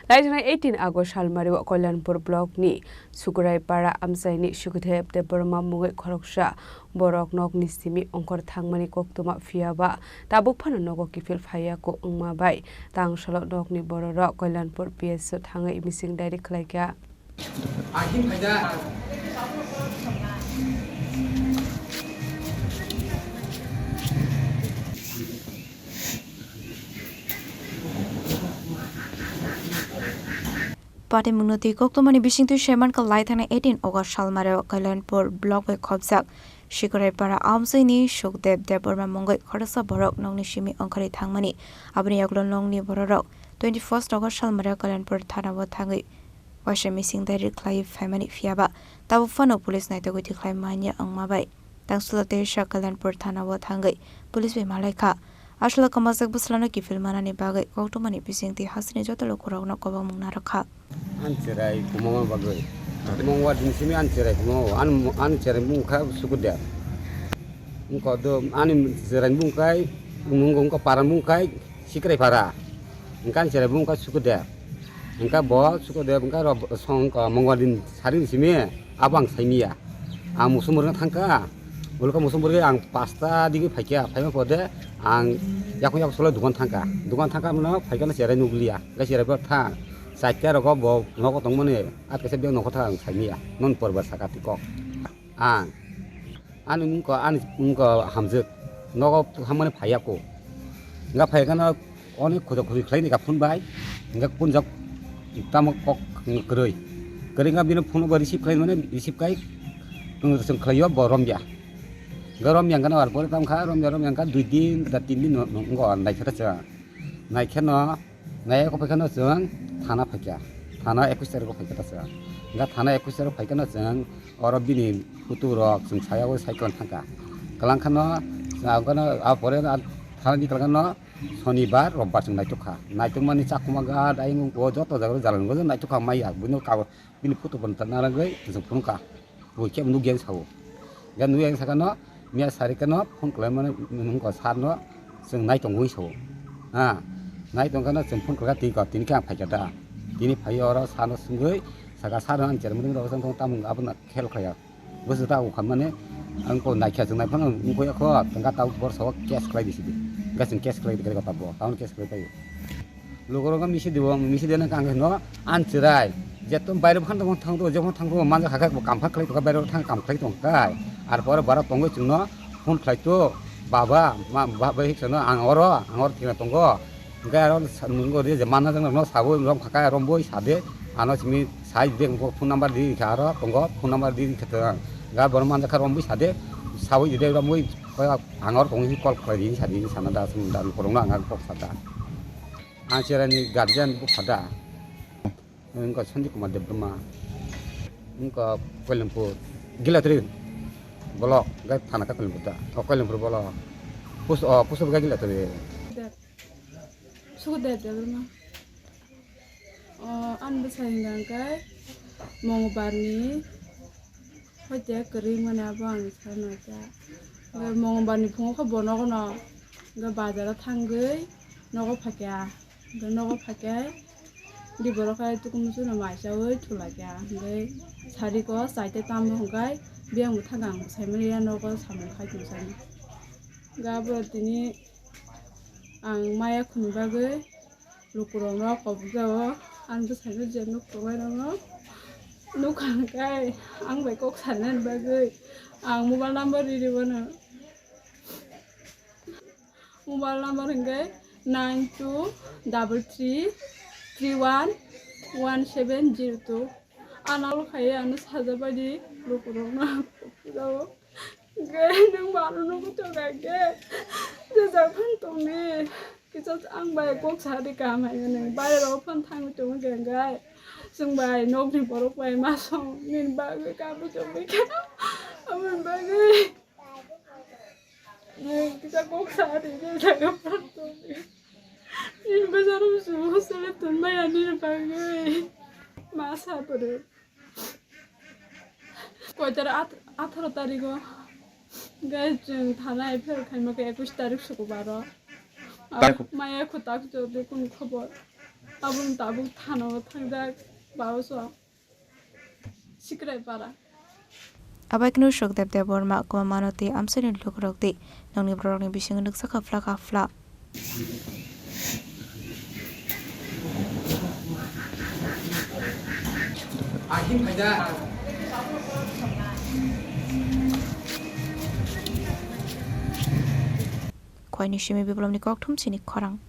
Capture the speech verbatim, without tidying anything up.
Laijana eighteen August salmario Kalyanpur block ni Sukraipara amchaini Sukhdev Debbarma mungwi khoroksa borok nokni simi ongkhor thangmani koktwma phiyaba tabuk phano nogo kiphil phaiya ko wngma bai tangsalo nokni bororok Kalyanpur P S o thangwi missing diary khlaikha. Patimungno twi koktwmani bisingtwi saimankha, laithangni eighteen August salmario Kalyanpur block bai khopjak Sikaraipara amchaini Sukdev Debbarma mungwi khoroksa borok nokni simi ongkhorwi thangmani. Aboni yagulo nokni bororok twenty first August salmario Kalyanpur thanao thangwi waisa missing diary khlaiwi phaimani, phiyaba tabuk phano police naitugwi tikhlai manya wngma bai tangsalo teisa Kalyanpur thanao thangwi police bai malaikha. Aswla kwmajak bwslano kiphil manani bagwi koktwmani bisingtwi hasteni joto lukurokno kobokmung narwkha. Ani cherai kumomo bagwi. Mongwar din simi ani cherai kumomo. Ani, ani cherai bumung kha Sukudev. Wngkha do ani cherai bumung kai, wngkha para bumung kai Sikrai para. Wngkha ani cherai bumung kai Sukudev. Wngkha bo Sukudev wngkha ro song wngkha Mongwar din sari ni simi abo ang saimiya. Ang musum rwna thangkha. Ulka musum rwgwi ang pasta digi phaikha. Phaima pore ang yakung yakung solo dukan thangkha. Dukan thangkha mano phaikha no cherai nukliya. Ga cherai bo thang. Chaikya rogo bo nogo tongmani, at kaisa bek nokho thang ang saimiya. Non porbar saka ti kok. Ang. Ani mungko, ani mungko hamjwk. Nogo hamani phaiya ko. Nga phaiya kano oni khoja khoji khlai ni ka phone bai. Nga phone jak tamo kok kwrwi. Kwrwi nga bini phone bo receive khlai mane receive kai. Tung sung khlai yo bo romya. Nga romya kano ar pore tam kha romya romya kha dui din da tin din no ngo nai kha cha. Nai kha no. Nai khe phai kheno chwng thana phaikha. Thana ekush tarikh o phaikha ta chwng. Ga thana ekush tarikh o phaikha no chwng oro bini photo rok chwng saya o cycle thangkha. Kalang khano chwng a pore thana ni kalang no sonibar robbar chwng naitok kha. Naitok mani chakuma ga dai o joto jaga jalan go naitok kha maya. Bini photo bo narwgwi chwng phunukha. Bo khe nukya sao. Ga nukya sakano miya sari kano phone khlai mano nungko sar no chwng nai tongo sao. Ha. Nai tong kano chwng phone khlai tini ko tini khe ang phaikha da. Tini phai oro sar no swngwi saka sar no ang chermuding rok tong tamung abono khel khlaiya. Bwswk ta ukha mane ang ko naikha chwng nai phano wngkho yakho tengka ta bor sao case khlai di sidi. Ga chwng case khlai di khlai ko ta bo. Taun case khlai paio. Lugurok misi dibo, misi dena kang no an chirai. Jeto baire phan tong thang do, jephan thang do, manja khakha kam pha khlai to baire thang kam khlai tong kai. Ar pore bara tongo chwngno phone khlai to, baba, ma baba hik sono ang oro, ang oro thina tongo. Ga aro nungo de je mana jang no sabo rom khakha rom boi sade, ano simi sai de ko phone number di kha aro tongo, phone number di kha to. Ga bor manja kha rom boi sade, sabo ide rom boi ang oro tongo call khlai di sade sana da sum da korong no ang kok sada. Ang cherani guardian bupha da. Wngkha Sanjay Kumar Debbarma. Wngkha Koilampur. Gilatri. Bolok. Gai thana ka Koilampur da. O Koilampur bolok. Pus, o, pusu gai Gilatri. Sukhdev Debbarma. O, ani bwsai hwnkha hwnkhe Mongbar ni. Hoite kwrwi mani abo ang sana ta. Hwnkhe Mongbar ni phungo khe bo nogo no. Hwnkhe bazar o thangwi nogo phaikha. Hwnkhe nogo phaikhe di borok khe tukumu chukno mai chaui thulaikha. Hwnkhe sari ko chaita tamo hwnkhe biyang bwthang ang saimanya nogo samung khai tong sani. Hwnkhe abo tini ang maya khuni bagwi lukurokno kobokjao ani bwsano je nuk tongnairokno nukha hwnkhe ang bai kok sanani bagwi ang mobile number riri bono. Mobile number hwnkhe nine two double three three one one seven zero two. Ano khai ano sajabaidi lukurokno kobokjao. Hwnkhe nwng mano nukgo to kha khe jesa phano tongdi. Kisa ang bai kok sadi kaham hai nang bai rok phano thangwi tongo khe hwnkhe. Chwng bai nokni borok bai ma song nini bagwi kabo chongwi kha. Aboni bagwi nwng kisa kok sadi je jaga phano tongdi. Nini bwsarok chwng hostel o tonmaya nini bagwi ma sa bwrwi. Koitar at-, atharo tarigo. Hwnkhe chwng thana F I R khaima khe ekush tarik sukubaro. Tarik. Maya kho tak jodi kun khobor. Aboni tabuk thano thangjak baoso Sikraipara. Abaikno Sukdev Debbarma, Kwmamano tei amchaini lukurok di, nongni borokni bisingo nuksa kha phla kha phla. Khoini simi Biplopni kokthum chini khorang.